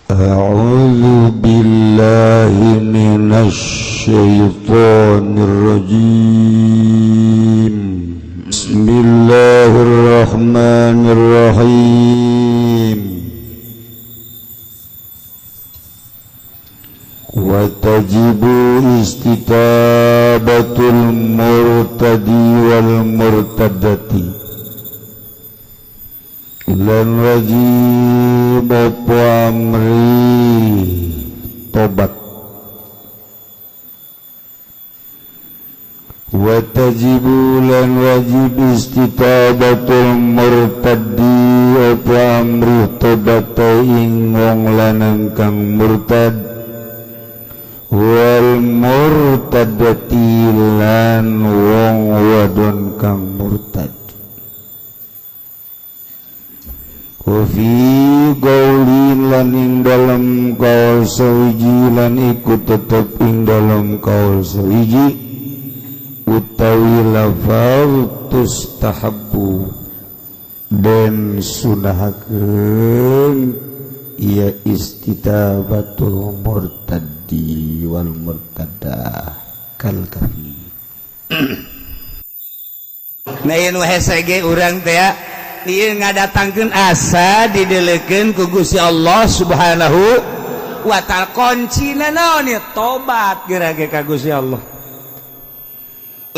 أعوذ بالله من الشيطان الرجيم. بسم الله الرحمن الرحيم. وتجب استتابة المرتد والمرتدة lan wajib apa amri tobat. Wa tajibu lan wajib istitabatul murtaddi apa amri tobat ing wong lanang kang murtad wal murtadati lan wong wadon kang murtad. Wa fi qaulin lan ing dalem kaul sawiji lan iku tetep ing dalem kaul sawiji utawi lafaz tustahabbu den sunahakeun ia istitabatul murtaddi wal murtadah kal kafi. Nah ieu nu hese ge urang teh ieu ngadatangkeun asa didelekeun ku Gusti Allah Subhanahu wa ta'ala. Kuncina naon ieu? Tobat geura ge ka Gusti Allah.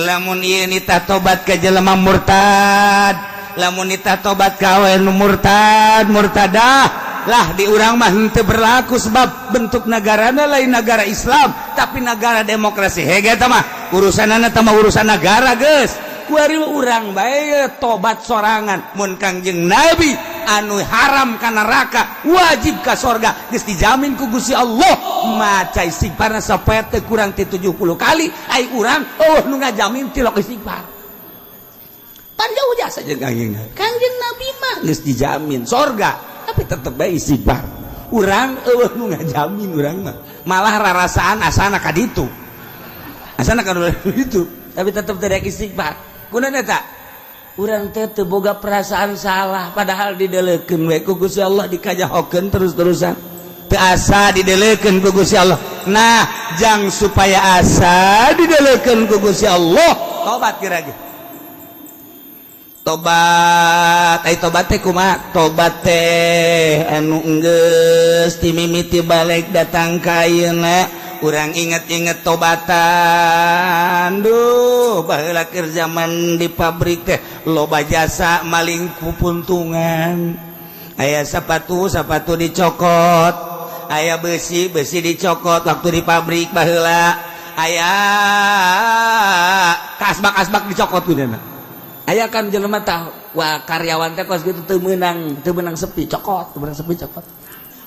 Lamun ieu nitah tobat ka jelema murtad, lamun nitah tobat ka awewe nu murtad, murtadah lah di urang mah henteu berlaku sebab bentuk negarana lain negara Islam tapi negara demokrasi. Hege eta mah urusanana teh mah urusan negara geus. Kuari urang bae tobat sorangan. Mun Kangjeng Nabi anu haram ka neraka wajib ka sorga geus dijamin ku Gusti Allah. Maca istighfarna sapoe teu kurang ti 70 kali, ai urang oh nu ngajamin tilok istighfar. Pan jauh jasa jeung Kangjeng Nabi. Kangjeng Nabi mah geus dijamin sorga tapi tetep bae istighfar. Urang eueuh nu ngajamin urang mah malah rarasaan asana ka ditu. Asana ka ditu tapi tetep teu istighfar. Kunaon eta? Urang teh teu boga perasaan salah padahal didelekeun we ku Gusti Allah dikajahokeun terus-terusan. Teu asa didelekeun ku Gusti Allah. Nah, jang supaya asa didelekeun ku Gusti Allah, tobat kira ge. Tobat, ai tobat teh kumaha? Tobat teh anu enggeus ti mimiti balik datang ka ayeuna urang inget-inget tobatan. Duh, baheula keur zaman di pabrik teh loba jasa maling pupuntungan. Aya sepatu, sepatu dicokot, aya besi, besi dicokot waktu di pabrik baheula. Aya kasbak-kasbak dicokot kudu. Aya kan jelema tah wah karyawan teh kos kitu teu meunang sepi cokot, teu meunang sepi cokot.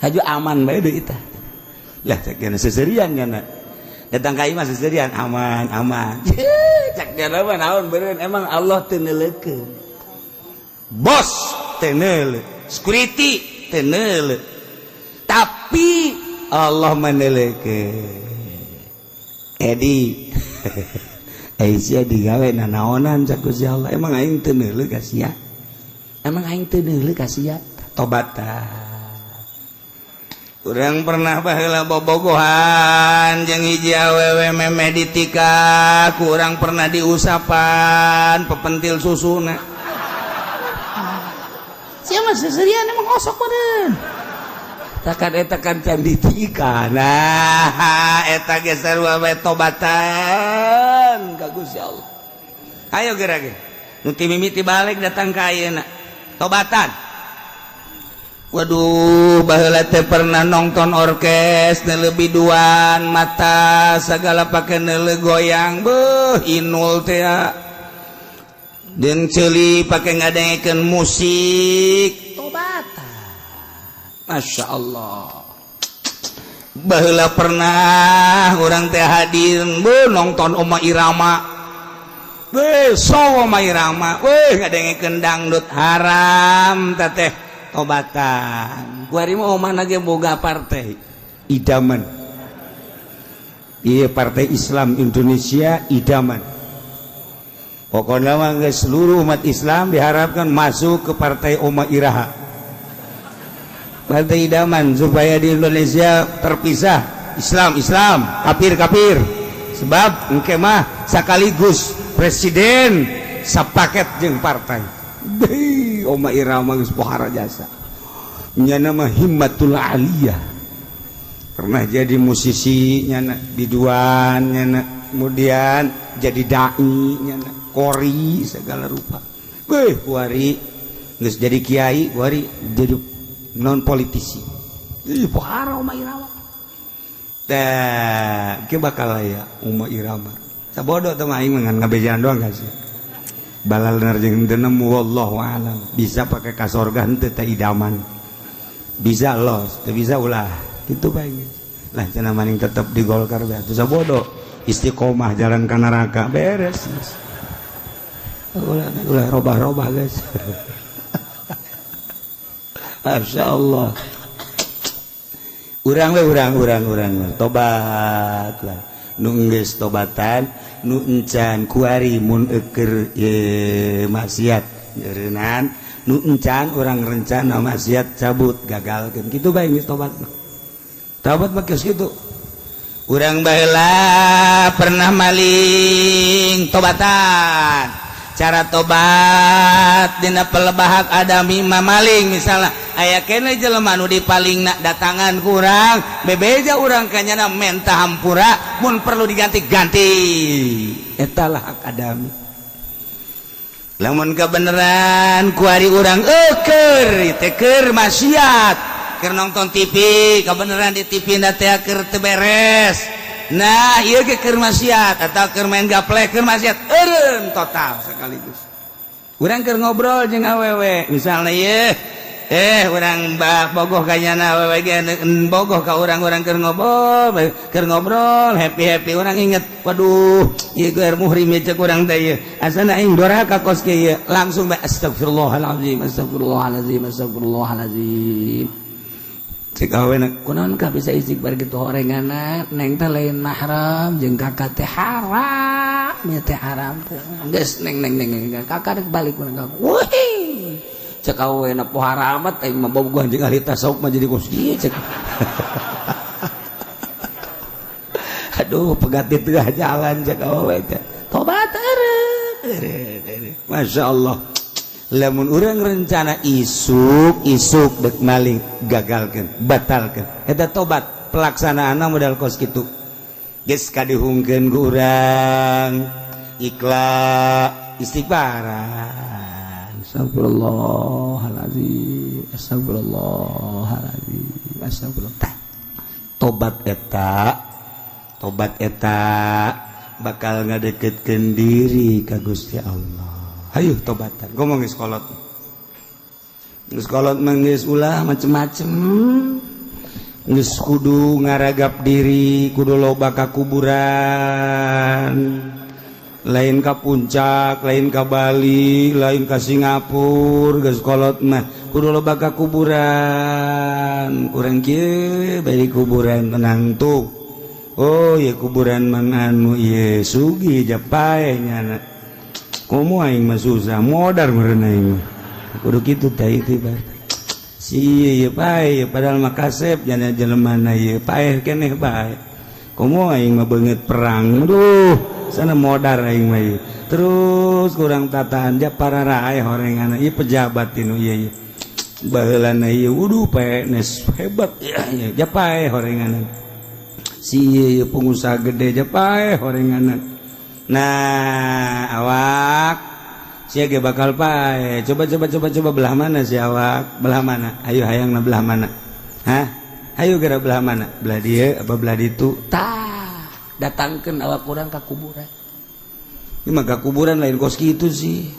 Haju aman bae deui tah. Lah cek gana seserian gana. Datang ka imah seserian aman aman. Cek gana mah naon beureun emang Allah teu neuleukeun. Bos teu neuleuh, security teu neuleuh. Tapi Allah meneuleukeun. Edi sia digawe nanaonan cak Gusti Allah. Emang aing teu neuleuh ka sia? Emang aing teu neuleuh ka sia? Tobat tah. Urang pernah baheula bobogohan jeung hiji awewe memeh ditikah, kurang pernah diusapan pepentil susuna. Sia mah seserian emang osok meureun. Takan eta kan can ditikah. Nah, eta ge sarua we tobatan ka Gusti Allah. Ayo geura ge. Nu ti mimiti balik datang ka ayeuna. Tobatan. Waduh, baheula teh pernah nonton orkes lebih duan mata segala pakai neuleuh goyang beuh inul teh jeung ceuli pakai ngadengekeun musik. Tobatan. Masya Allah. Baheula pernah urang teh hadir beuh nonton Oma Irama. Beuh so Oma Irama, weh ngadengekeun dangdut haram teh tobatan. Kuari mah omah ge boga partai idaman. Iya Partai Islam Indonesia idaman. Pokoknya mah geus seluruh umat Islam diharapkan masuk ke partai Oma Iraha. Partai idaman supaya di Indonesia terpisah Islam Islam, kafir kafir. Sebab engke mah sekaligus presiden sapaket jeung partai. Deui Oma Irama geus pohara jasa. Nyana mah himmatul aliyah. Pernah jadi musisi nyana, biduan nyana, kemudian jadi dai nyana, kori segala rupa. Weh, kuari geus jadi kiai, kuari jadi non politisi. Ih, pohara Oma Irama. Tah, ke bakal aya Oma Irama. Sabodo teh mah aing mah ngan ngabejaan doang kasih. Balal jeung teu nemu, wallahu alam. Bisa pakai ka sorga henteu teh idaman. Bisa los, teu bisa ulah. Kitu bae. Lah cenah maning tetep di Golkar bae. Teu sabodo. Istiqomah jalan ka neraka beres. Ulah ulah robah-robah guys. Masya Allah. Urang we, urang urang urang tobat lah. Nu geus tobatan, nu encan kuari mun eker ye maksiat nyeureunnan, nu encan urang rencana maksiat cabut, gagalkeun. Kitu bae geus tobat mah. Tobat mah geus kitu. Urang baheula pernah maling, tobatan. Cara tobat dina pelebah hak adami mamaling, misalnya aya kene jelema nu dipalingna datangan kurang bebeja urang kanyana menta hampura, mun perlu diganti-ganti, eta lah hak adami. Lamun kebenaran kuari urang eker teh keur maksiat, keur nonton TV, kebenaran di TV na teh keur teu beres. Nah, ieu ge keur maksiat atau keur main gaplek, keur maksiat eureun total sekaligus. Urang keur ngobrol jeung awewe misalnya, ieu urang bogoh kanyana, awewe ge bogoh ka urang, urang keur ngobrol happy happy, urang inget, waduh, ieu keur muhrim cek urang teh, ieu asana aing doraka kos kieu, langsung bae astagfirullahalazim, astagfirullahalazim, astagfirullahalazim. Cek awena, kunaon kah bisa istighfar gitu horenganna, neng teh lain mahram jeung kakak teh haram ya, teh haram teh. Geus neng neng neng kakak rek balik urang. Wih, cek awena, pohara amat aing mah bogohan jeung ahli tasawuf mah jadi kos kieu cek. Aduh, pegat di tengah jalan cek awewe teh. Tobat eureun. Masya Allah. Lamun urang rencana isuk isuk dek maling, gagalkan, batalkan, eta tobat. Pelaksanaan modal kos kitu geus kadihungkeun ku urang ikhlas, istighfaran, astagfirullahalazim, astagfirullahalazim, astagfirullah. Tah, tobat eta, tobat eta bakal ngadeketkeun diri ka Gusti Allah. Hayu tobatan, ngomong geus kolot, geus kolot mah geus ulah macem-macem, geus kudu ngaragap diri, kudu loba ka kuburan, lain ka Puncak, lain ka Bali, lain ka Singapura. Geus kolot mah kudu loba ka kuburan. Urang kieu bae di kuburan tenang tuh. Oh ya, kuburan mang anu ieu sugih japae nyana, komo aing mah susah modar meureun aing mah. Kudu kitu teh itibar si ieu pae, padahal mah kasep jana jelema na ieu paeh keneh bae, komo aing mah beungeut perang, aduh, sana modar aing mah ieu. Terus kurang tataan ja para rae horengan ieu pejabat tinu ieu ieu baheulana ieu, waduh, PNS hebat ya, ja pae horengan si ieu pengusaha gede, ja pae horengan. Nah, awak sia ge bakal pae. Coba coba coba coba, belah mana si awak, belah mana? Ayo, hayangna belah mana? Hah, ayo geura, belah mana? Belah dieu apa belah ditu? Tah, datangkeun awak urang ka kuburan. Ini mah ka kuburan lain kos kitu sih.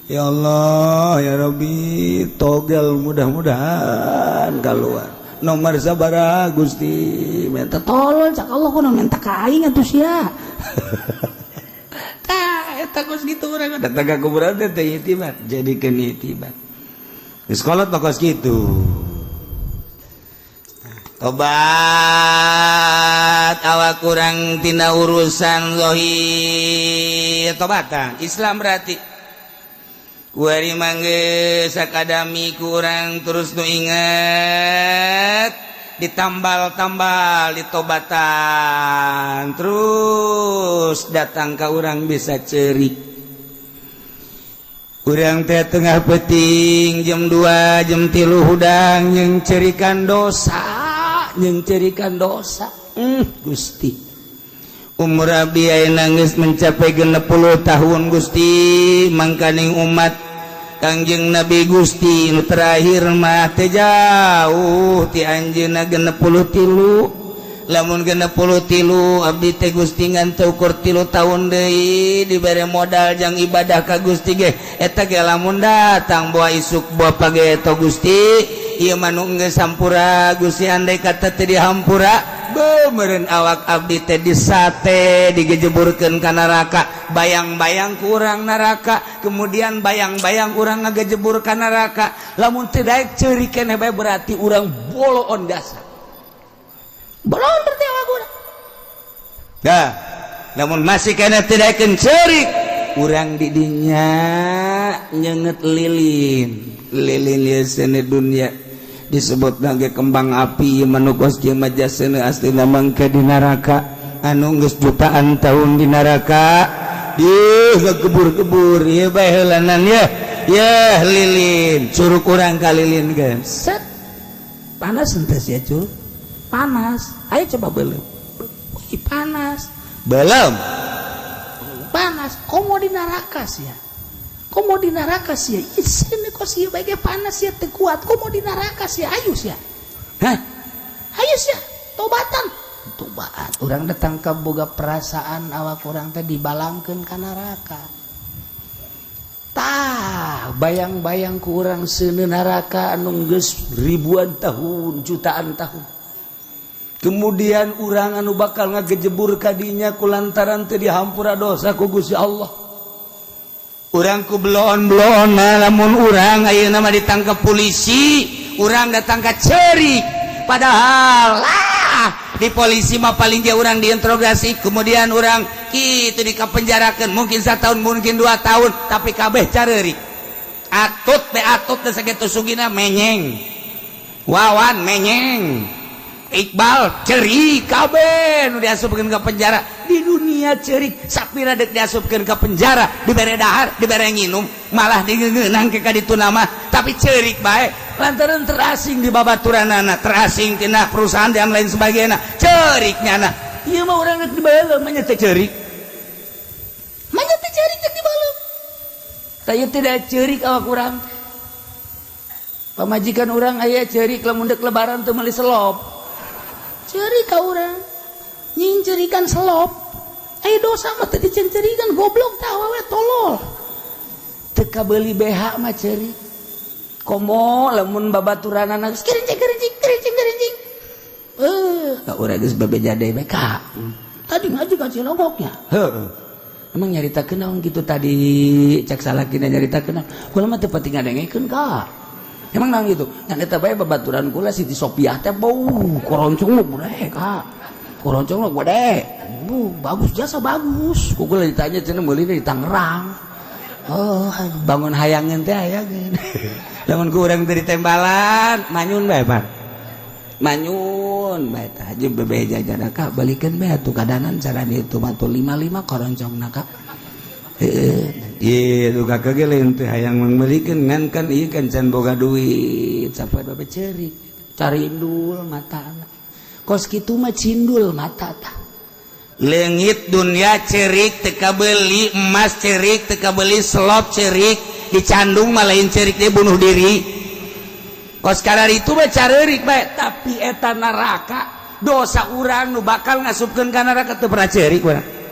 Ya Allah ya Rabbi, togel mudah-mudahan keluar nomor sabaraha Gusti, minta tolong cak Allah, kudu minta ka aing atuh sia. Tah, eta kos kitu, urang datang ka kuburan teh teh itibar, jadikeun itibar. Geus kolot mah kos kitu. Tobat awak kurang tina urusan zahir, tobatan Islam berarti. Kuari mangge sakadami kurang terus nu inget ditambal-tambal ditobatan terus datang ka urang bisa cerik. Urang teh tengah peting jam 2 jam 3 hudang yang cerikan dosa, yang cerikan dosa. Gusti, umur abdi ayeuna geus mencapai 60 tahun Gusti, mangkaning umat Kangjeng Nabi Gusti nu terakhir mah teh jauh ti anjeunna 63. Lamun 63 abdi teh Gusti ngan teu ukur 3 tahun deui dibere modal jang ibadah ka Gusti ge eta ge lamun datang boa isuk boa page eta Gusti ieu mah nu geus hampura Gusti, andai kata teu dihampura beuh meureun awak abdi teh disate digejeburkeun ka neraka, bayang-bayang kurang neraka, kemudian bayang-bayang urang ngagejebur ka neraka. Lamun teu daek ceurik keneh bae berarti urang boloon dasar boloon, berarti awak urang dah. Lamun masih keneh teu daekeun ceurik, urang di dinya nyenget lilin, lilin ieu seuneu dunya disebut lagi kembang api manukos kieu mah jasana aslina mangke di neraka anu geus jutaan tahun di neraka ih kebur-kebur ieu bae heulanan ye ye lilin curug urang ka lilin kan set panas henteu sia curug panas, ayo coba belum. Wih, panas belum panas, komo di neraka sia, komo di neraka sia, sini kok sia bae panas sia teu kuat, komo di neraka sia, ayo sia, hah, ayo sia tobatan tobat. Urang datang ke boga perasaan awak urang teh dibalangkeun ka neraka. Tah bayang-bayang ku urang seuneu neraka anu geus ribuan tahun jutaan tahun, kemudian urang anu bakal ngagejebur kadinya kulantaran teu dihampura dosa ku Gusti Allah. Urang ku bloon-bloon, lamun urang ayeuna mah ditangkap polisi urang datang ka cerik, padahal lah di polisi mah paling dia urang diinterogasi kemudian urang kitu dikapenjarakeun mungkin 1 tahun mungkin 2 tahun, tapi kabeh careurik atut be atut teh sakitu sugina menyeng Wawan menyeng Iqbal cerik kabeh nu diasupkeun ka penjara di dunia cerik sapira dek diasupkeun ka penjara dibere dahar dibere nginum malah digeungeunang ke ka ditu nama tapi cerik bae lantaran terasing di babaturanana terasing tina perusahaan dan lain sebagainya cerik nyana ieu mah urang rek dibalem mah nya teh cerik mah nya teh cerik rek dibalem tah ieu tidak cerik awak urang. Pamajikan urang aya cerik lamun dek lebaran teu meuli selop cerik ka urang nyingcerikan selop ayo dosa mah teu dicencerikan goblok tah awewe tolol teu kabeuli BH mah cerik komo lamun babaturanana geus kerincing kerincing kerincing kerincing ka urang geus bebeja deui bae ka tadi ngaji ka Cilongoknya heuh emang nyaritakeun naon kitu tadi cak salakina nyaritakeun naon kula mah teu pati ngadengekeun ka emang naon gitu ngan eta bae babaturan kula Siti Sopiah teh bau koroncong gede ka koroncong gede bu bagus jasa bagus ku kula ditanya cenah meuli di Tangerang oh bangun hayangeun teh hayangeun lamun ku urang teh ditembalan manyun bae pan manyun bae tah jeung bebeja jana ka balikeun bae atuh kadanan cara ditu mah tuh 55 koroncongna ka heeh ieu kakak ge lain teh hayang mangmeulikeun ngan kan ieu kan can boga duit sampai babe cerik carindul matana kos kitu mah cindul mata tah leungit dunia cerik teu kabeuli emas cerik teu kabeuli selop cerik dicandung mah lain cerik dia bunuh diri kos kadar itu mah careurik bae tapi eta neraka dosa urang nu bakal ngasupkeun ka neraka teu pernah cerik urang.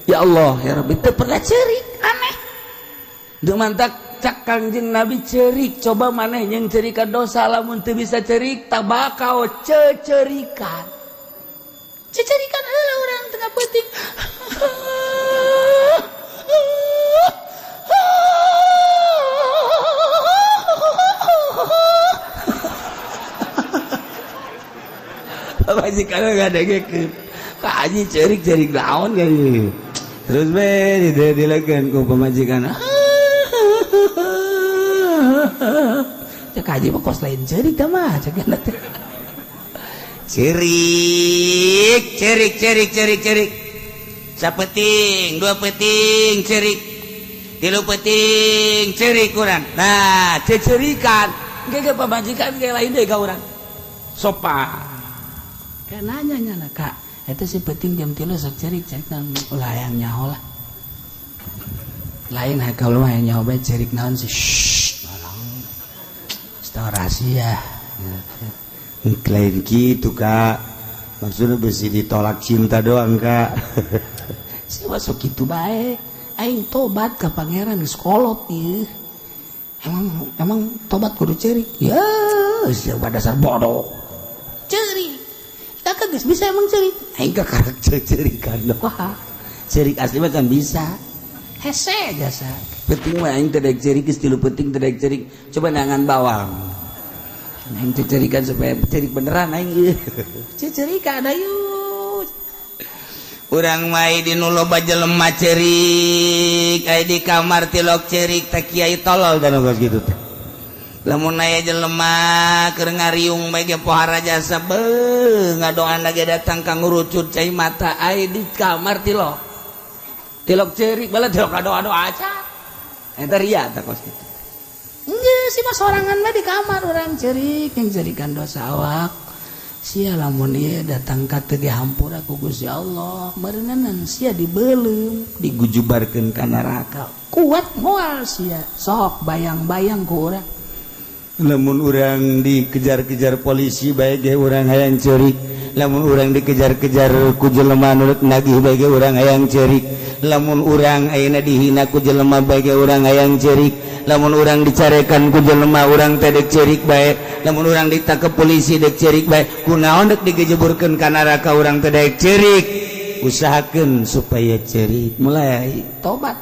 Ya Allah ya Rabbi teu pernah cerik aneh Duh mantak cak Kangjeng Nabi cerik coba maneh yang cerikan dosa lamun teu bisa cerik tabakau cecerikan cecerikan heula urang tengah peuting pamajikan ngadengekeun ka anjing cerik-cerik naon ka ieu terus be dilekeun ku pamajikan. Cek haji mah kos lain ceurik tah mah cek teh. Cerik, cerik, cerik, cerik, cerik. Sapeting, dua peting, cerik. Tilu peting, cerik kurang. Nah, cecerikan. Ge pamajikan ge lain deui ka urang. Sopan. Kayak nanya nyana, Kak, eta si peting jam 3 sok cerik, cerik naon? Ulah hayang nyaho lah. Lain kalau mah hayang nyaho bae cerik naon sih. Shh, tolong. Tahu rahasia. Lain gitu, Kak, maksudnya besi ditolak cinta doang, Kak. Si masuk gitu bae. Aing tobat ke pangeran geus kolot ieu. Emang emang tobat kudu cerik. Ya, siapa dasar bodoh. Cerik. Kakak geus bisa emang cerik. Aing kakarek cerikan. Wah, cerik asli mah kan bisa. Hese jasa. Penting mah aing teh daek cerik geus 3 penting teh daek cerik. Coba nangan bawang. Aing teh cerikan supaya cerik beneran aing ieu. Cerikan ayo. Urang mah di nu loba jelema cerik, aya di kamar tilok cerik teh kiai tolol dan geus kitu teh. Lamun aya jelema keur ngariung bae ge pohara jasa beuh ngadoana ge datang ka ngurucut cai mata aya di kamar tilok. Tilok cerik bala tilok ngadoa-doa aja. Eta ria tah kos kitu. Enggeus sih mah sorangan mah di kamar urang cerik yang cerikan dosa awak. Sia lamun ieu datang ka teu dihampura ku Gusti Allah, meureuneunan sia dibeuleum, digujubarkeun ka neraka. Kuat moal sia, sok bayang-bayang ku urang. Lamun urang dikejar-kejar polisi bae ge urang hayang ceurik, lamun urang dikejar-kejar ku jelema nu rek nagih bae ge urang hayang ceurik, lamun urang ayeuna dihina ku jelema bae ge urang hayang ceurik, lamun urang dicarekan ku jelema urang teh dek ceurik bae, lamun urang ditangkep polisi dek ceurik bae, kunaon dek digejeburkeun ka neraka urang teh dek ceurik. Usahakeun supaya ceurik, mulai tobat,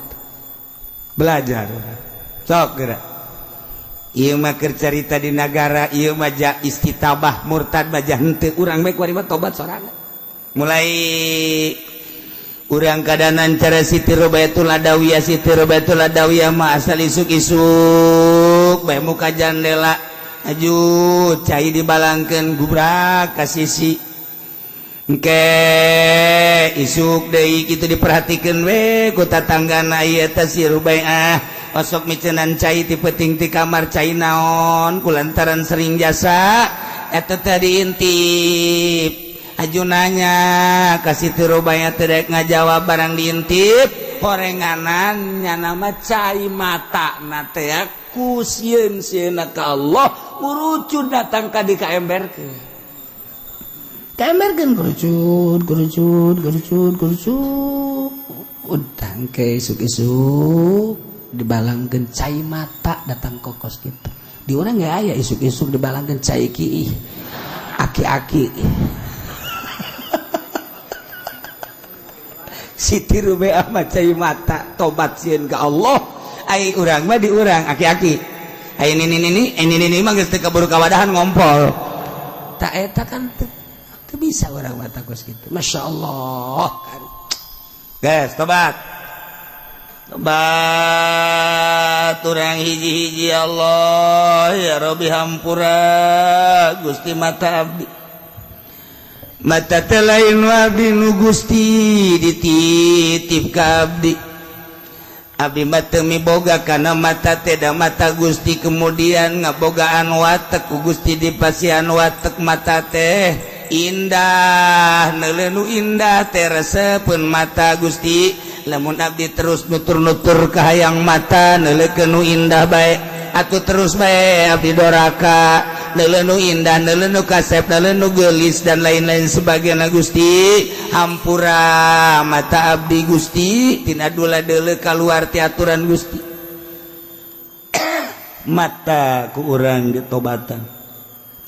belajar sok geura. Ieu mah keur carita di nagara, ieu mah ja istitabah murtad mah ja henteu urang bae kuari mah tobat sorangan. Mulai urang kadanan cara Siti Robatul Adawiyah, Siti Robatul Adawiyah mah asal isuk-isuk bae muka jandela aju cai dibalangkeun gubrak ka sisi. Engke isuk deui kitu diperhatikeun we ku tatanggana ieu teh si Rubaiah. Osok micenan cai ti peuting ti kamar cai naon kulantaran sering jasa eta teh diintip. Aju nanya ka Siti Rubaiah teh daek ngajawab barang diintip horenganan nyana mah cai mata na teh ku sieun sieunna ka Allah ngurucut datang ka di kaemberkeun. Kaemberkeun kerucut kerucut kerucut kerucut. Utang ke isuk-isuk dibalangkeun cai mata datang kokos gitu. Di urang nggak aya isuk-isuk dibalangkeun cai ki aki-aki. Siti Rubaiah mah cai mata tobat sieun ka Allah. Ai urang mah di urang aki-aki. Ai nini-nini, nini-nini mah geus teu kaburu kawadahan ngompol. Tak eta kan teu bisa urang mah kos kitu. Masya Allah. Guys, tobat. Tobat urang hiji-hiji Allah ya Rabbi hampura Gusti mata abdi. Mata teh lain abdi nu Gusti dititip ka abdi. Abdi mah teu miboga kana mata teh da mata Gusti kemudian ngabogaan watek ku Gusti dipasihan watek mata teh indah neuleuh nu indah teh resepeun mata Gusti. Lamun abdi terus nutur-nutur ka hayang mata neuleukeun nu indah bae atuh terus bae abdi doraka neuleuh nu indah neuleuh nu kasep neuleuh nu geulis dan lain-lain sebagainya. Gusti hampura mata abdi Gusti tina dula deuleu kaluar ti aturan Gusti. Mata ku urang ditobatan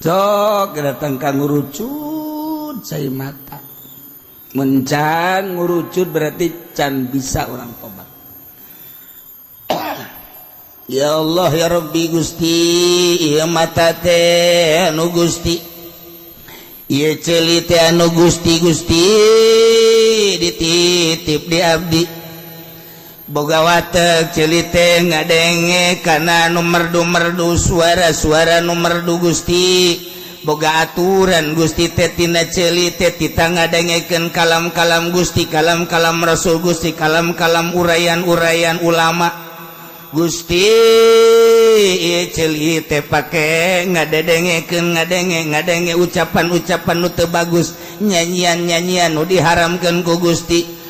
sok datang ka ngurucut cai mata. Mencan ngurucut berarti can bisa orang tobat. Ya Allah ya Rabbi Gusti ieu mata teh anu Gusti ieu ceuli teh anu Gusti Gusti dititip di abdi. Boga watek ceuli teh ngadenge kana nu merdu-merdu, suara-suara nu merdu. Gusti, boga aturan Gusti teh tina ceuli teh tita ngadengekeun kalam-kalam Gusti, kalam-kalam Rasul Gusti, kalam-kalam uraian-uraian ulama Gusti. Ceuli teh pake ngadedengekeun, ngadenge ngadenge ucapan-ucapan nu teu bagus, nyanyian-nyanyian nu diharamkeun ku Gusti,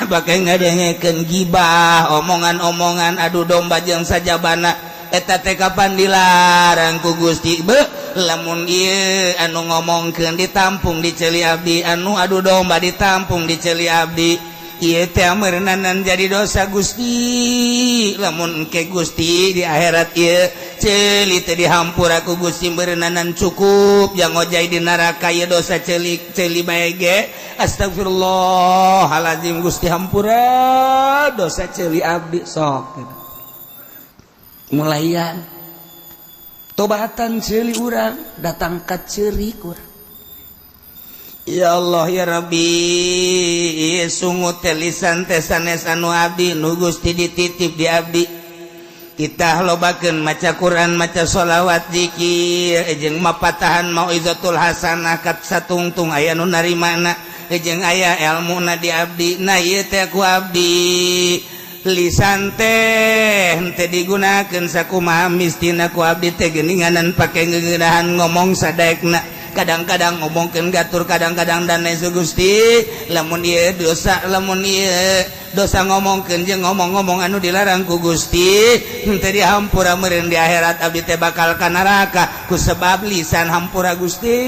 pakai ngadengekeun gibah, omongan-omongan adu domba jeung sajabana. Eta teh kapan dilarang ku Gusti? Be, lamun ieu anu ngomongkeun ditampung di ceuli abdi, anu adu domba ditampung di ceuli abdi, ieu teh meureunanan jadi dosa Gusti. Lamun engke Gusti di akhirat ieu ceuli teh dihampura ku Gusti, meureunanan cukup yang ngojay di neraka ieu dosa ceuli ceuli bae ge. Astagfirullahaladzim, Gusti, hampura dosa ceuli abdi. Sok gitu. Mulaian tobatan ceuli urang, datang ka ceurik urang. Ya Allah ya Rabbi, sungut teh, lisan teh sanes anu abdi, nu Gusti dititip di abdi. Kita lobakeun maca Quran, maca sholawat, zikir, jeung mapatahan mauizatul hasanah kat satungtung aya nu narimana jeung aya ilmuna di abdi. Nah, ieu teh ku abdi lisan teh henteu digunakeun sakumaha mistina ku abdi teh, geuninganan pake ngeunahan ngomong sadaekna, kadang-kadang ngomongkeun gatur, kadang-kadang dan lain. Gusti, lamun ieu dosa, lamun ieu dosa ngomongkeun jeung ngomong-ngomong anu dilarang ku Gusti henteu dihampura, meureun di akhirat abdi teh bakal ka neraka ku sebab lisan. Hampura Gusti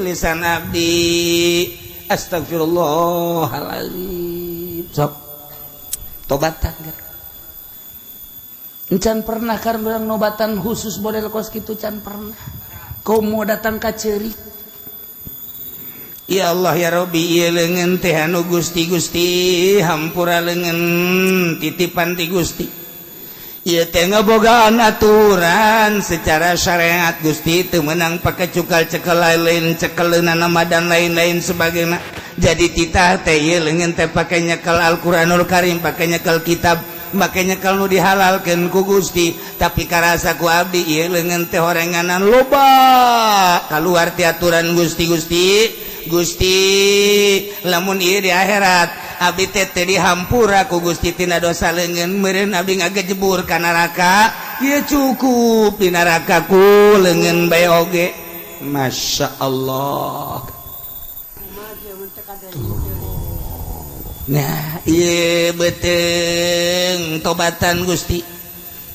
lisan abdi. Astagfirullahaladzim. Sok tobatan. Encan pernah kan urang nobatan khusus model kos kitu? Can pernah. Kau mau datang ka ceurik. Ya Allah ya Rabbi, ieu leungeun teh anu Gusti, Gusti hampura, leungeun titipan ti Gusti. Ieu teh ngabogaan aturan secara syariat Gusti, teu meunang pake cukal cekel lain, cekeleunana nama dan lain-lain sebagainya. Jadi titah teh ieu leungeun teh pake nyekel Al-Qur'anul Karim, pake nyekel kitab, makanya kalau dihalalkan ku Gusti, tapi karasa ku abdi ieu leungeun teh horenganan loba keluar ti aturan Gusti. Gusti, Gusti, lamun ieu di akhirat abdi teh teu dihampura ku Gusti tina dosa leungeun, meureun abdi ngagejebur ka neraka. Ieu cukup di neraka ku leungeun bae oge. Masya Allah. Tuh. Nah, ieu beuteung tobatan Gusti.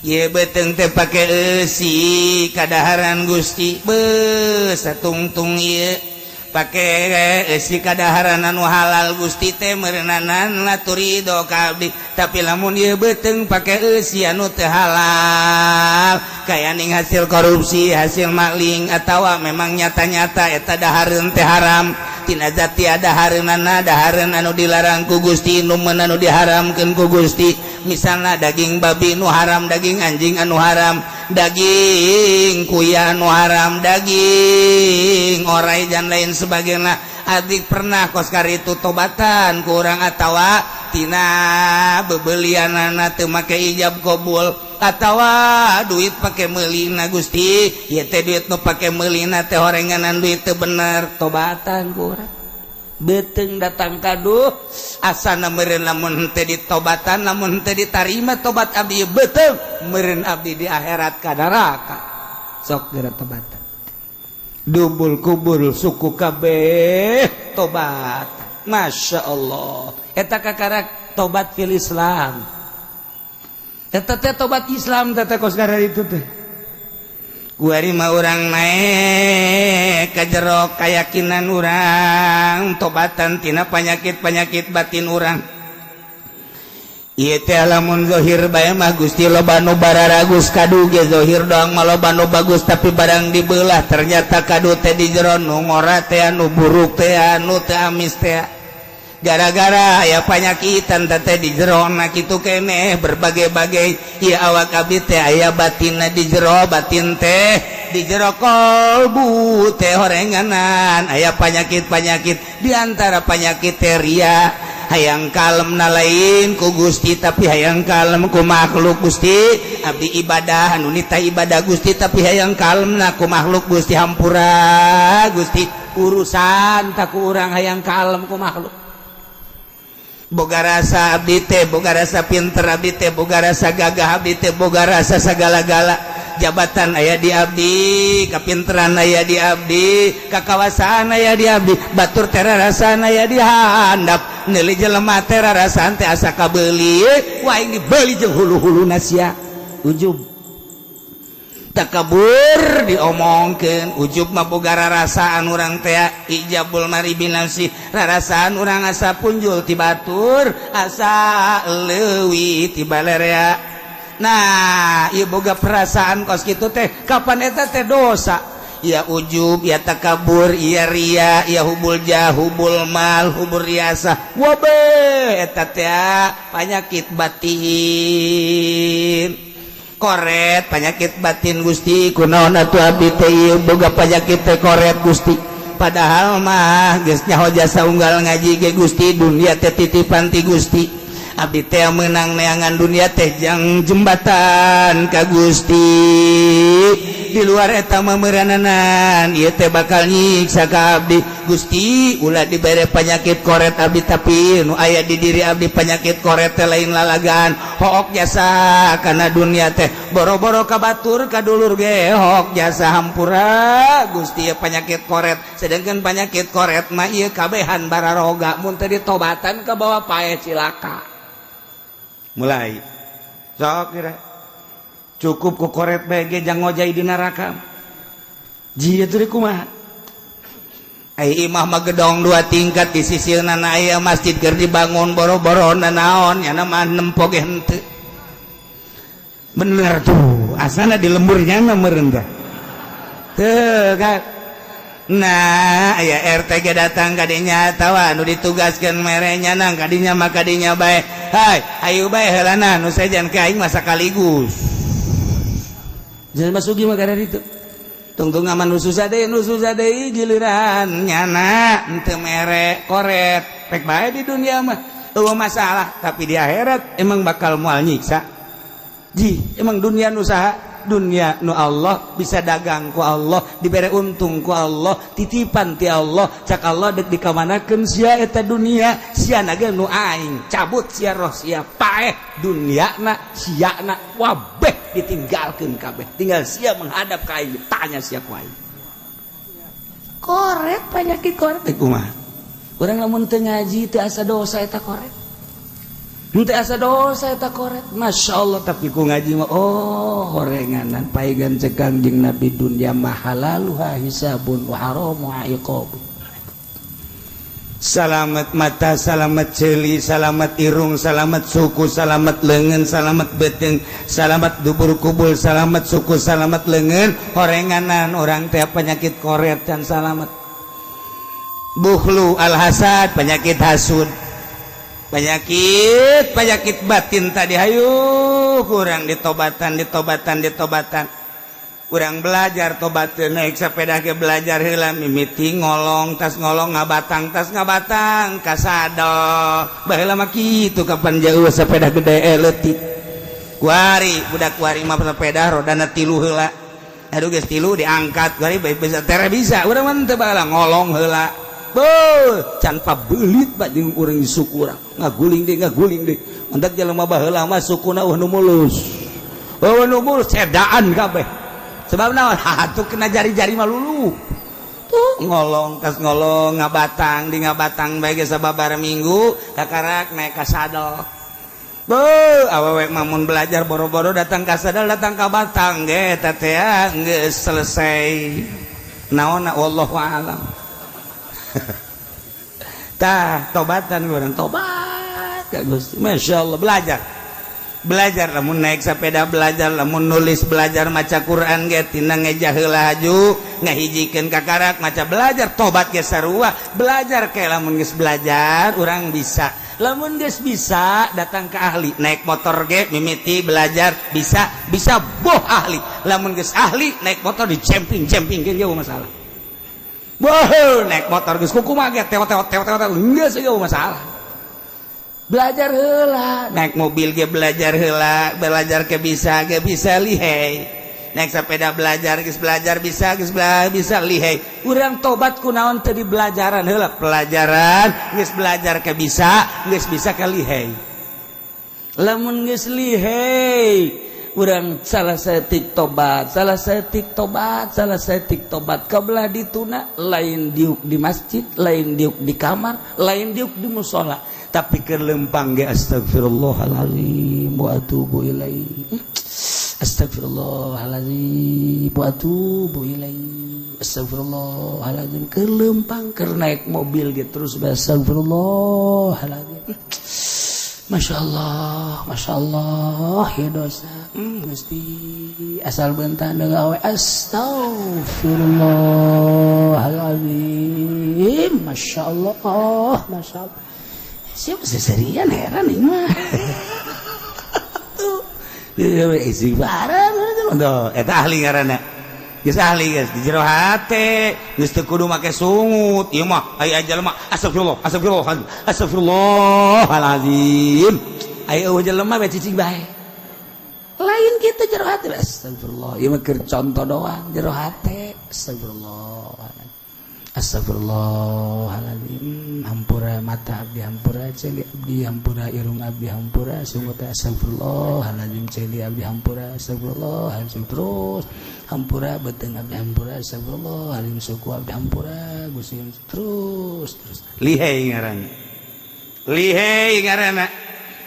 Ieu beuteung teh pake eusi kadaharan Gusti. Be, satungtung ieu pake eusi kadaharan anu halal Gusti teh meureunanan laturido ka abdi. Tapi lamun ieu beuteung pake eusi anu teu halal, kaya ning hasil korupsi, hasil maling, atawa memang nyata-nyata eta dahareun teh haram tina zat dahareunana, dahareun anu dilarang ku Gusti, nu meun anu diharamkeun ku Gusti, misalnya daging babi nu haram, daging anjing anu haram, daging kuya anu haram, daging orai dan lain sebagainya. Adik pernah koskar itu tobatan kurang atawa tina bebelianana teu make ijab kabul atawa duit pake meulina. Gusti, ieu teh duit nu pake meulina teh horenganan duit teu bener. Tobatan kurang, beuteung datang kaduh asana meureun lamun henteu ditobatan, lamun henteu ditarima tobat abdi, beuteung meureun abdi di akhirat ka neraka. Sok geura tobatan. Dubul kubur suku kabeh tobat. Masya Allah, eta kakarak tobat fil Islam. Eta teh tobat Islam teh kos itu teh. Kuari mah urang naik ka jero keyakinan urang, tobatan tina penyakit-penyakit batin urang. Ieu teh lamun zahir bae mah Gusti, loba nu bararagus kadu ge, zahir doang mah loba nu bagus, tapi barang dibelah ternyata kadu teh di jero nu ngora teh, anu buruk teh, anu teh amis teh, gara-gara aya panyakitan teh di jero na kitu keneh berbagai-bagai. Ieu awak abdi teh aya batinna di jero, batin teh di jero kolbu teh horenganan aya penyakit-penyakit, diantara penyakit teh ria. Hayang kalem na lain ku Gusti, tapi hayang kalem ku makhluk. Gusti, abdi ibadah anu nita ibadah Gusti, tapi hayang kalem na ku makhluk. Gusti, hampura Gusti, urusan tak ku urang hayang kalem ku makhluk. Boga rasa abdi teh, boga rasa pinter abdi teh, boga rasa gagah abdi teh, boga rasa segala-gala. Jabatan aya di abdi, kapinteran aya di abdi, kakawasaan aya di abdi, batur tera rasana aya di handap. Neuli jelema tera rasaan teh asa kabeuli. Wah, ini dibeli jeung hulu-hulu sia. Ujub, takabur diomongkeun. Ujub mah boga rarasaan urang teh, ijabul mar'i binafsi, rarasaan urang asa punjul ti batur, asa leuwih ti balerea. Nah, ieu boga perasaan kos kitu teh kapan eta teh dosa ya? Ujub ya, takabur ya, ria ya, hubbul jah, hubbul mal, hubbur riasa, wabe eta teh penyakit batin. Koret, penyakit batin. Gusti, kunaon atuh abdi teh ieu boga penyakit teh koret, Gusti? Padahal mah geus nyaho jasa unggal ngaji ge, Gusti, dunia teh titipan ti Gusti. Abdi teh menang neangan dunia teh jang jembatan ka Gusti. Di luar eta mah meurananan ieu teh bakal nyiksa ka abdi. Gusti, ulah dibere penyakit koret abdi. Tapi nu aya di diri abdi penyakit koret teh lain lalagan. Hook jasa karena dunia teh, boro-boro ka batur, ka dulur ge hook jasa. Hampura Gusti ya, penyakit koret. Sedangkan penyakit koret mah ieu kabehan bararoga, mun teu ditobatan ka bawa paeh, cilaka. Mulai sok kira cukup ku koret bae ge jang ngojay di neraka. Jia teh kumaha? Ai imah mah gedong dua tingkat, di sisi nana aya masjid keur dibangun. Boro-boro naon nya mah, nempo ge henteu. Bener tuh, asana di lemburnya mah meureun teh teu kan. Nah, aya RT ge datang kadinya tawa, nu ditugaskeun merenya nang kadinya mah kadinya bae. Hai, ayo bae heulana nu sejen ke aing mah sakaligus. Jangan masuki mah kada ditu. Tungtung aman nu susah deui, nu susah deui giliran nyana henteu mere koret. Rek bae di dunia mah eueuh masalah, tapi di akhirat emang bakal moal nyiksa. Ji, emang dunia nu saha? Dunia nu Allah, bisa dagang ku Allah, dibere untung ku Allah, titipan ti Allah. Cak Allah, dek dikamanakeun sia eta dunia? Sia na ge nu aing cabut sia roh sia, paeh dunia na, sia na wabeh ditinggalkeun kabeh, tinggal sia menghadap ka aing, tanya sia ku aing. Koret, penyakit koret teh kumaha? Urang lamun teu ngaji teu asa dosa eta koret. Henteu asa dosa eta koret. Masya Allah, tapi ku ngaji mah oh horenganan paigan. Cek Kangjeng Nabi, dunia mah halaluha hisabun wa haramuha iqab. Salamet mata, salamet ceuli, salamet irung, salamet suku, salamet leungeun, salamet beuteung, salamet dubur kubul, salamet suku, salamet leungeun. Horenganan orang teh penyakit koret dan salamet. Bukhlu, alhasad, penyakit hasud, penyakit penyakit batin tadi. Hayu kurang ditobatan, ditobatan, ditobatan. Kurang belajar tobat. Naik sepeda ke belajar heula, mimiti ngolong, tas ngolong ngabatang, tas ngabatang kasadol. Baheula mah kitu. Kapan jauh sepeda gede, leutik. Kuari budak kuari mah sepeda rodana tilu heula. Aduh, geus tilu diangkat kuari bae bisa tere bisa. Urang mah teu, baheula ngolong heula. Beuh, can pabelit pak jeung urang suku urang. Ngaguling deui, ngaguling deui. Mantak jelema baheula mah sukuna eueuh nu mulus. Eueuh nu mulus, cedaan kabeh. Sebab naon? Atuh kena jari-jari mah lulu. Tuh ngolong, tas ngolong ngabatang, di ngabatang bae ge sababaraha minggu kakarak naik ka sadel. Beuh, awewe mah mun belajar boro-boro datang ka sadel, datang ka batang ge eta teh geus selesai. Naonna, wallahu a'lam. Tah, tobatan urang, tobat ka Gusti. Masya Allah, belajar. Belajar lamun naik sepeda, belajar lamun nulis, belajar maca Quran ge tina ngeja heula haju ngahijikeun kakarak maca, belajar tobat ge sarua belajar. Kayak lamun geus belajar urang bisa, lamun geus bisa datang ke ahli. Naik motor ge mimiti belajar, bisa bisa boh ahli. Lamun geus ahli naik motor di camping camping ge masalah. Boh, naik motor geus kukumaha ge teo teo teo teo teo geus ge masalah. Belajar heula, naik mobil ge belajar heula, belajar ke bisa ge bisa, lihai. Naik sepeda belajar, geus belajar bisa, geus bisa, lihai. Urang tobat kunaon teu di belajaran heula? Pelajaran geus belajar ke bisa, geus bisa ke lihai. Lamun geus lihai, urang salah saeutik tobat, salah saeutik tobat, salah saeutik tobat. Kabelah dituna lain diuk di masjid, lain diuk di kamar, lain diuk di musola, tapi keur lempang ge astagfirullahalazim wa atubu ilaih, astagfirullahalazim wa atubu ilaih, astagfirullahalazim. Keur lempang, keur naik mobil ge terus astagfirullahalazim. Masya Allah, Masya Allah, ya dosa. Gusti, asal bentang gawe astagfirullahaladzim. Masya Allah, Masya Allah. Siapa seserian heran ini mah. Tuh, istighfar, tuh, eta ahli ngaranna. Geus ahli geus di jero hate, geus teu kudu make sungut. Ieu mah aya jelema astagfirullah, astagfirullah, astagfirullahalazim. Aya eueuh jelema we cicing bae. Lain kitu jero hate astagfirullah. Ieu mah keur contoh doang jero hate astagfirullah. Astagfirullahaladzim, hampura mata abdi, hampura ceuli abdi, hampura irung abdi, hampura sungut, astagfirullahaladzim, ceuli abdi hampura, astagfirullahaladzim, terus hampura beuteung abdi, hampura, astagfirullahaladzim, suku abdi hampura Gusti, terus terus. Lihai ngaranna, lihai ngaranna.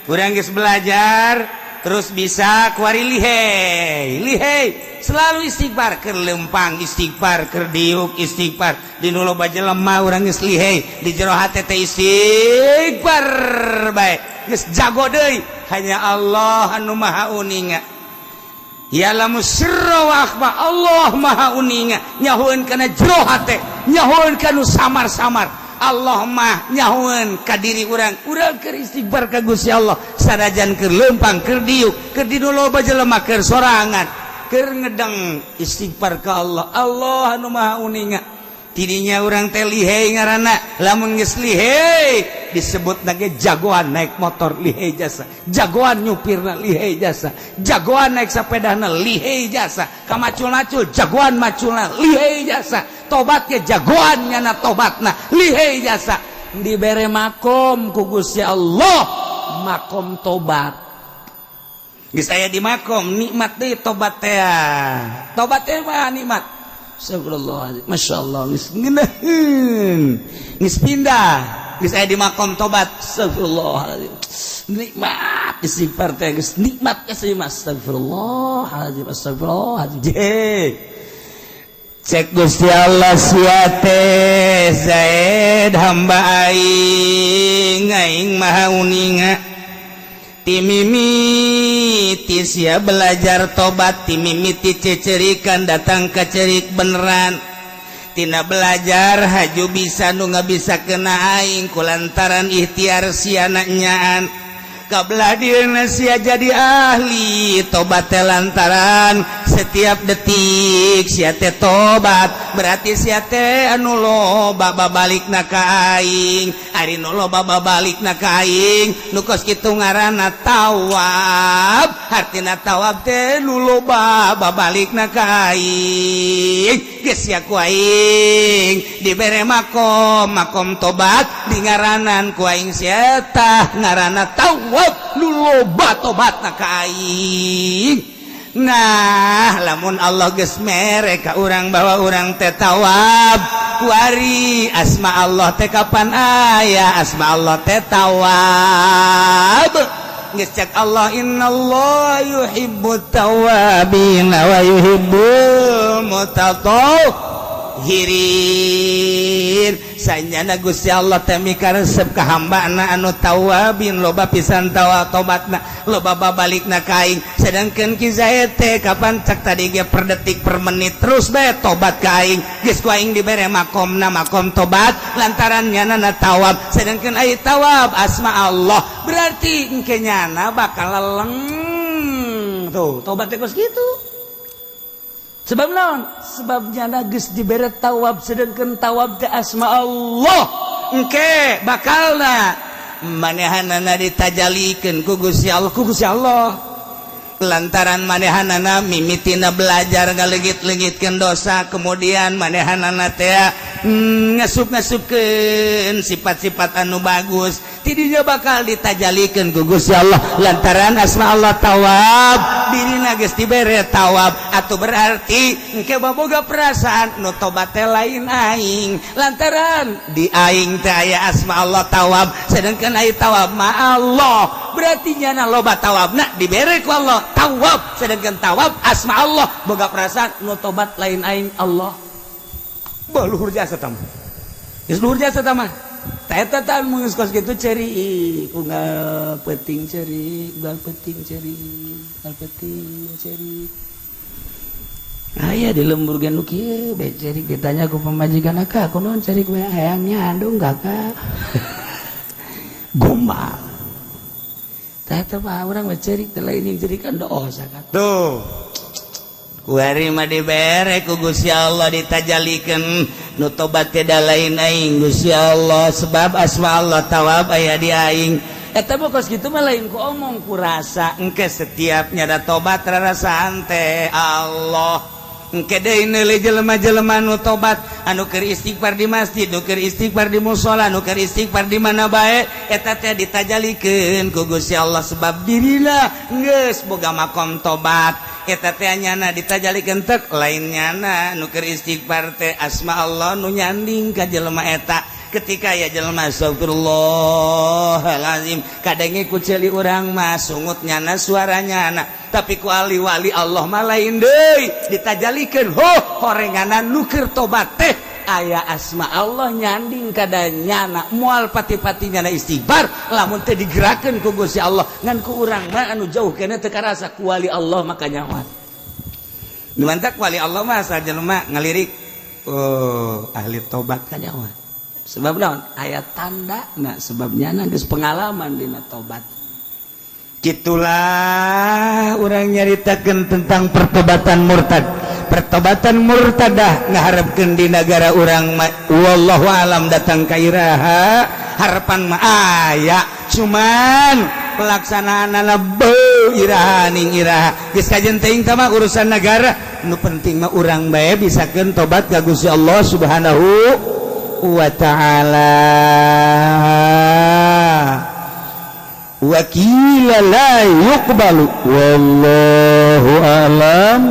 Urang geus belajar terus bisa kuari lihai, lihai selalu istighfar. Keur lempang istighfar, keur diuk istighfar, di nu loba jelema urang geus lihai di jero hate teh istighfar bae, geus jago deui. Hanya Allah anu maha uninga, ya'lamu sirra wa akhfa. Allah maha uninga, nyahoeun kana jero hate, nyahoeun kana samar-samar. Allah mah nyahoeun ka diri urang. Urang keur istighfar ka Gusti Allah sanajan keur lempang, keur diuk, keur di nu loba jelema, keur sorangan, keur ngedeng, istighfar ka Allah. Allah anu maha uninga. Tidinya urang teh lihai ngaranna. Lamun geus lihai disebut ge jagoan naik motor lihai jasa, jagoan nyupirna lihai jasa, jagoan naik sepedana lihai jasa, kamacul-macul jagoan maculna lihai jasa, tobatnya jagoan nyana tobatna lihai jasa. Dibere makom ku Gusti Allah, makom tobat. Geus aya di makom nikmat deui tobat teh, tobat teh mah nikmat. Astagfirullah, Masya Allah, geus ngeunaheun, geus pindah, geus aya di makom tobat. Astagfirullahaladzim, nikmat istighfar teh geus nikmat geus. Astagfirullahaladzim, astagfirullahaladzim. Cek Gusti Allah, sia teh Zaid hamba aing, aing maha uninga. Timimiti sia belajar tobat, timimiti cecerikan datang ke cerik beneran, tina belajar haju bisa nu nggak bisa kena aing kulantaran ikhtiar sia nyaan kabelah dieuna sia jadi ahli tobat teh lantaran setiap detik sia teh tobat, berarti sia teh anu loba babalikna ka aing. Ari nu loba babalikna ka aing nu kos kitu ngaranna tawab. Hartina tawab teh nu loba babalikna ka aing. Geus sia ku aing dibere makom, makom tobat, di ngaranan ku aing sia tah ngaranna tawab, nu loba tobatna ka aing. Nah, lamun Allah geus mere ka urang bahwa urang teh tawab, kuari asma Allah teh kapan aya? Asma Allah teh tawab. Geus cek Allah, innallaha yuhibbut tawabin wa yuhibbul mutatahhirin. Sanyana Gusti Allah teh mikaresep ka hambana anu tawabin, loba pisan tawa tobatna, loba babalikna ka aing. Sedangkan Ki Zaid teh kapan cek tadi ge per detik per menit terus bae tobat ka aing. Geus ku aing dibere makomna makom tobat lantaran nyana tawab. Sedangkan ai tawab asma Allah, berarti engke nyana bakal leleng tuh tobat teh kos kitu. Sebab naon? Sebab nyana geus dibere tawab, sedangkan tawab teh asma Allah. Engke bakalna Manehanana ditajalikeun ku Gusti Allah, ku Gusti Allah. Lantaran manehanana mimitina belajar ngaleungit-leungitkeun dosa, kemudian manehanana teh ngasup-ngasupkeun sifat-sifat anu bagus, tidinya bakal ditajalikeun ku Gusti Allah lantaran asma Allah tawab, dirina geus dibere tawab. Atau berarti engke baboga perasaan nu tobat teh lain aing, lantaran di aing teh aya asma Allah tawab, sedangkan aya tawab ma Allah, berarti nyana loba tawabna dibere ku Allah tawab, sedangkan tawab asma Allah, boga perasaan nu tobat lain aing, Allah. Bah, luhur jasa tah mah, geus luhur jasa tah mah. Tah eta tah mun geus kos kitu ceurik unggal peuting, ceurik unggal peuting, ceurik unggal peuting, ceurik. Aya di lembur ge nu kieu bae ceurik, ditanya ku pamajikan, "Akak, kunaon ceurik we?" "Hayangnya andung, Kakak." Gombal. Tah eta mah urang mah ceurik teh lain yang cerikan dosa kan. Tuh. Kuari mah dibere ku Gusti Allah, ditajalikeun nu tobat teh da lain aing, Gusti Allah, sebab asma Allah tawab aya di aing. Eta mah kos kitu mah lain ku omong, ku rasa. Engke setiap nyada tobat rarasaan teh Allah. Engke deui neuleuh jelema-jelema nu tobat, anu keur istighfar di masjid, nu keur istighfar di musala, nu keur istighfar di mana bae, eta teh ditajalikeun ku Gusti Allah sebab dirina geus boga makom tobat. Eta teh nyana ditajalikeun tek lain nyana nu keur istighfar teh, asma Allah nu nyanding ka jelema eta. Ketika ya jelema astagfirullahalazim, kadenge ku ceuli urang mah sungut nyana, suaranya nyana, tapi ku ahli wali Allah mah lain deui, ditajalikeun ho horenganan nu keur tobat teh aya asma Allah nyanding kada nyana, moal pati-pati nyana istighfar lamun teh digerakkeun ku Gusti Allah. Ngan ku urang mah anu jauh keneh teu karasa, ku wali Allah maka nyawa. Nu mantak wali Allah mah asal jelema ngalirik, oh, ahli tobat ka nyawa. Sebab naon? Aya tanda. Nah, sebabnya geus pengalaman dina tobat. Gitulah urang nyaritakeun tentang pertobatan murtad, pertobatan murtadah. Ngaharapkeun di negara urang, wallahu alam datang ka iraha, harapan mah aya, cuman pelaksanaan beuh iraha ning iraha, geus kajen teuing mah urusan negara. Nu penting mah urang bae bisakeun tobat ka Gusti Allah Subhanahu wa ta'ala. Wakila la yuqbalu, wallahu alam.